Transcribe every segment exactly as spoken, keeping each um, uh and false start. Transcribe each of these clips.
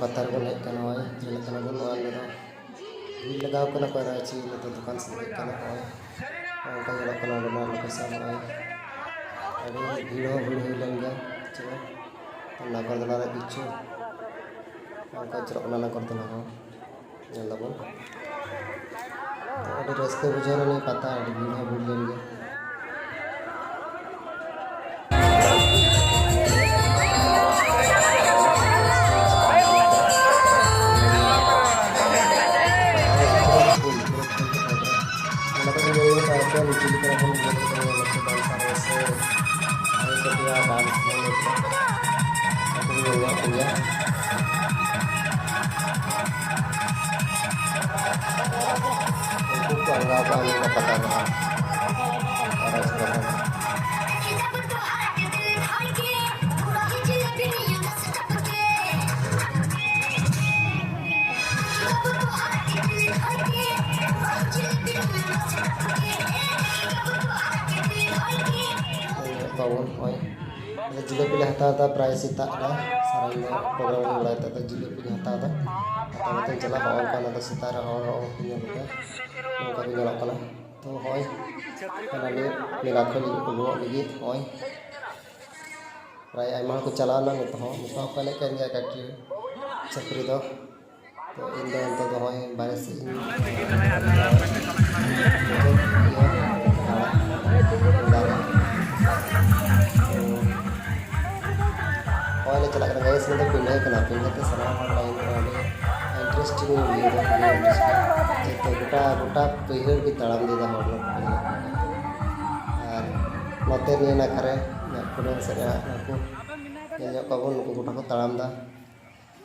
ᱯᱟᱛᱟ ᱨᱮᱵᱚᱱ ᱦᱮᱡ ᱠᱟᱱᱟ, ᱱᱚᱜᱼᱚᱭ ᱧᱮᱞᱚᱜ ᱠᱟᱱᱟ ᱵᱚᱱ, ᱱᱚᱣᱟ ᱨᱮᱫᱚ ᱵᱷᱤᱲ ᱞᱟᱜᱟᱣ ᱠᱟᱱᱟ ᱠᱚ, ᱟᱨ ᱪᱮᱫ ᱱᱤᱛᱚᱜ ᱫᱚᱠᱟᱱ ᱥᱮᱫ ᱦᱮᱡ ᱠᱟᱱᱟ, ᱱᱚᱜᱼᱚᱭ ᱚᱱᱠᱟ ᱧᱮᱞᱚᱜ ᱠᱟᱱᱟ ᱚᱸᱰᱮᱱᱟᱜ location, ᱱᱚᱜᱼᱚᱭ ᱟᱹᱰᱤ ᱵᱷᱤᱲ ᱦᱚᱸ ᱵᱷᱤᱲ ᱦᱩᱭ ᱞᱮᱱ ᱜᱮᱭᱟ᱾ ᱪᱮᱫ ᱱᱟᱜᱚᱨᱫᱚᱞᱟ ᱨᱮ ᱠᱤᱪᱷᱩ ᱚᱱᱠᱟ ᱪᱟᱞᱟᱜ ᱠᱟᱱᱟ, ᱱᱟᱜᱚᱨᱫᱚᱞᱟ ᱦᱚᱸ ᱧᱮᱞ ᱫᱟᱵᱚᱱ᱾ ᱟᱹᱰᱤ ᱨᱟᱹᱥᱠᱟᱹ ᱵᱩᱡᱷᱟᱹᱣ ᱞᱮᱱᱟ ᱯᱟᱛᱟ, ᱟᱹᱰᱤ ᱵᱷᱤᱲ ᱦᱚᱸ ᱵᱷᱤᱲ ᱞᱮᱱ ᱜᱮᱭᱟ᱾ ᱚᱱᱟ ᱫᱚ ᱧᱮᱞ ᱠᱟᱜ ᱠᱚᱣᱟ ᱞᱩᱪᱤ ᱞᱮᱠᱟ ᱵᱚᱱ ᱧᱮᱞ ᱠᱟᱫᱟ, ᱱᱚᱛᱮ ᱫᱚ ᱥᱟᱨ ᱥᱮ ᱟᱭᱳ ᱠᱚ ᱛᱮᱭᱟᱨ ᱰᱟᱱᱥ ᱵᱚᱱ ᱧᱮᱞ ᱠᱮᱫᱟ᱾ ᱟᱵᱚ ᱵᱚᱱ ᱧᱮᱞ ᱧᱟᱢ ᱠᱚᱜᱮᱭᱟ᱾ ᱩᱱᱠᱩ ᱠᱚ ᱟᱸᱜᱟᱣ ᱠᱟᱜᱼᱟ ᱱᱤᱭᱟᱹ ᱯᱟᱛᱟ ᱫᱚ ᱦᱟᱸᱜ᱾ ᱟᱨ ᱟᱡ ᱠᱟᱛᱷᱟ ᱫᱚ᱾ ᱛᱟᱵᱚᱱ ᱱᱚᱜᱼᱚᱭ ᱡᱤᱞᱟᱹᱯᱤ ᱞᱮ ᱦᱟᱛᱟᱣ ᱮᱫᱟ, ᱯᱨᱟᱭ ᱥᱮᱛᱟᱜ ᱨᱮ, ᱥᱟᱨᱟ ᱧᱤᱫᱟᱹ program ᱦᱩᱭ ᱵᱟᱲᱟᱭ ᱛᱮ ᱡᱤᱞᱟᱹᱯᱤ ᱞᱮ ᱦᱟᱛᱟᱣ ᱮᱫᱟ᱾ ᱦᱟᱛᱟᱣ ᱠᱟᱛᱮ ᱪᱟᱞᱟᱜ ᱦᱚᱸ ᱚᱱᱠᱟ, ᱚᱱᱟ ᱫᱚ ᱥᱮᱛᱟᱜ ᱨᱮ ᱦᱚᱲ ᱦᱚᱸ ᱧᱮᱞ ᱠᱟᱛᱮ ᱱᱚᱝᱠᱟ ᱠᱚ ᱧᱮᱞᱚᱜ ᱠᱟᱱᱟ᱾ ᱛᱚ ᱦᱚᱸᱜᱼᱚᱭ ᱚᱱᱟ ᱞᱟᱹᱜᱤᱫ ᱢᱮᱞᱟ ᱠᱷᱚᱱ ᱩᱰᱩᱠᱚᱜ ᱞᱟᱹᱜᱤᱫ ᱱᱚᱜᱼᱚᱭ ᱯᱨᱟᱭ ᱟᱭᱢᱟ ᱦᱚᱲ ᱠᱚ ᱪᱟᱞᱟᱣ ᱮᱱᱟ, ᱱᱤᱛᱚᱜ ᱦᱚᱸ, ᱱᱤᱛᱚᱜ ᱦᱚᱸ ᱠᱚ ᱮᱱᱮᱡ ᱠᱟᱱ ᱜᱮᱭᱟ ᱠᱟᱹᱴᱤᱡ ᱪᱷᱟᱹᱯᱨᱤ ᱫᱚ᱾ ᱛᱚ ᱤᱧ ᱫᱚ ᱱᱤᱛᱚᱜ ᱫᱚ ᱱᱚᱜᱼᱚᱭ ᱵᱟᱨᱦᱮ ᱥᱮᱫ ᱤᱧ ᱫᱟᱬᱟᱱ᱾ ᱛᱚ ᱱᱚᱜᱼᱚᱭ ᱞᱮ ᱪᱟᱞᱟᱜ ᱠᱟᱱᱟ guys, ᱱᱚᱣᱟ ᱫᱚ ᱯᱤᱸᱰᱟᱹ ᱠᱟᱱᱟ, ᱯᱤᱸᱰᱟᱹ ᱛᱮ ᱥᱟᱱᱟᱢ ᱦᱚᱲ line ᱨᱮ ᱟᱹᱰᱤ interesting view ᱫᱚ, ᱟᱹᱰᱤ interesting᱾ ᱡᱮᱦᱮᱛᱩ ᱜᱚᱴᱟ, ᱜᱚᱴᱟ ᱵᱟᱹᱭᱦᱟᱹᱲ ᱜᱮ ᱛᱟᱲᱟᱢ ᱤᱫᱤᱭᱮᱫᱟ ᱦᱚᱲ ᱱᱚᱛᱮ ᱧᱮᱞᱚᱜ ᱠᱟᱱᱟ᱾ ᱟᱨ ᱱᱚᱛᱮ ᱱᱤᱭᱟᱹ ᱱᱟᱠᱷᱟ ᱨᱮ ᱤᱧᱟᱹᱜ ᱠᱩᱰᱟᱹᱢ ᱥᱮᱫ ᱨᱮ ᱦᱟᱸᱜ ᱱᱩᱠᱩ ᱧᱮᱞ ᱧᱚᱜ ᱠᱚᱣᱟ ᱵᱚᱱ, ᱱᱩᱠᱩ ᱜᱚᱴᱟ ᱠᱚ ᱛᱟᱲᱟᱢ ᱮᱫᱟ,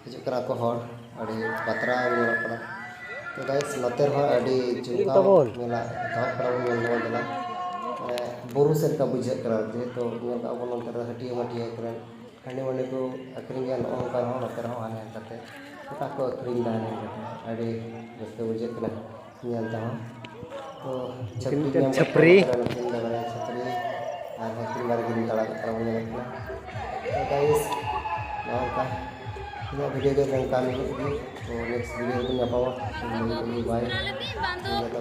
ᱦᱤᱡᱩᱜ ᱠᱟᱱᱟ ᱠᱚ ᱦᱚᱲ, ᱟᱹᱰᱤ ᱵᱟᱛᱨᱟᱣ ᱜᱮ ᱧᱮᱞᱚᱜ ᱠᱟᱱᱟ᱾ ᱛᱚ guys, ᱱᱚᱛᱮ ᱨᱮᱦᱚᱸ ᱟᱹᱰᱤ ᱪᱩᱢᱠᱟᱣ ᱛᱟᱵᱚᱱ᱾ ᱢᱮᱞᱟ ᱮᱛᱚᱦᱚᱵ ᱠᱟᱱᱟ ᱵᱚᱱ ᱧᱮᱞ ᱧᱟᱢ ᱠᱟᱱᱟ᱾ ᱢᱟᱱᱮ ᱵᱩᱨᱩ ᱥᱮᱫ ᱞᱮᱠᱟ ᱵᱩᱡᱷᱟᱹᱜ ᱠᱟᱱᱟ, ᱡᱮᱦᱮᱛᱩ ᱧᱮᱞ ᱠᱟᱜ ᱵᱚᱱ ᱱᱚᱛᱮ ᱫᱚ ᱦᱟᱹᱴᱭᱟᱹ ᱢᱟᱹᱴᱭᱟᱹ ᱠᱚᱨᱮ ᱦᱟᱺᱰᱤ ᱢᱟᱹᱰᱤ ᱠᱚ ᱟᱹᱠᱷᱨᱤᱧ ᱜᱮᱭᱟ, ᱱᱚᱜᱼᱚ ᱱᱚᱝᱠᱟ ᱨᱮᱦᱚᱸ ᱱᱚᱛᱮ ᱨᱮᱦᱚᱸ ᱦᱟᱱᱮ ᱦᱟᱱᱠᱟᱛᱮ ᱜᱚᱴᱟ ᱠᱚ ᱟᱹᱠᱷᱨᱤᱧ ᱮᱫᱟ, ᱦᱟᱱᱮ ᱦᱟᱱᱠᱟᱛᱮ ᱟᱹᱰᱤ ᱨᱟᱹᱥᱠᱟᱹ ᱵᱩᱡᱷᱟᱹᱜ ᱠᱟᱱᱟ ᱧᱮᱞ ᱛᱮᱦᱚᱸ᱾ ᱛᱚ ᱢᱤᱫᱴᱮᱱ ᱪᱷᱟᱹᱯᱨᱤ ᱧᱟᱢ ᱪᱷᱟᱹᱯᱨᱤ᱾ ᱠᱟᱛᱮ ᱢᱤᱫᱴᱮᱱ ᱫᱚ ᱵᱟᱨᱭᱟ ᱪᱷᱟᱹᱯᱨᱤ ᱟᱨ ᱦᱟᱹᱴᱤᱧ ᱵᱟᱨ ᱜᱮᱞᱤᱧ ᱛᱟᱲᱟᱢ ᱠᱟᱱᱟ ᱵᱚᱱ ᱧᱮᱞᱮᱫ ᱠᱟᱱᱟ᱾ ᱛᱚ guys, ᱱᱚᱜᱼᱚ ᱱᱚᱝᱠᱟ ᱱᱚᱣᱟ video ᱫᱚ ᱱᱚᱝᱠᱟ ᱱᱤᱱᱟᱹᱜ ᱜᱮ᱾ ᱛᱚ next video ᱨᱮᱵᱚᱱ ᱧᱟᱯᱟᱢᱟ᱾ ᱛᱚ ᱞᱟᱹᱭ ᱫᱟᱞᱤᱧ bye᱾ ᱡᱚᱛᱚ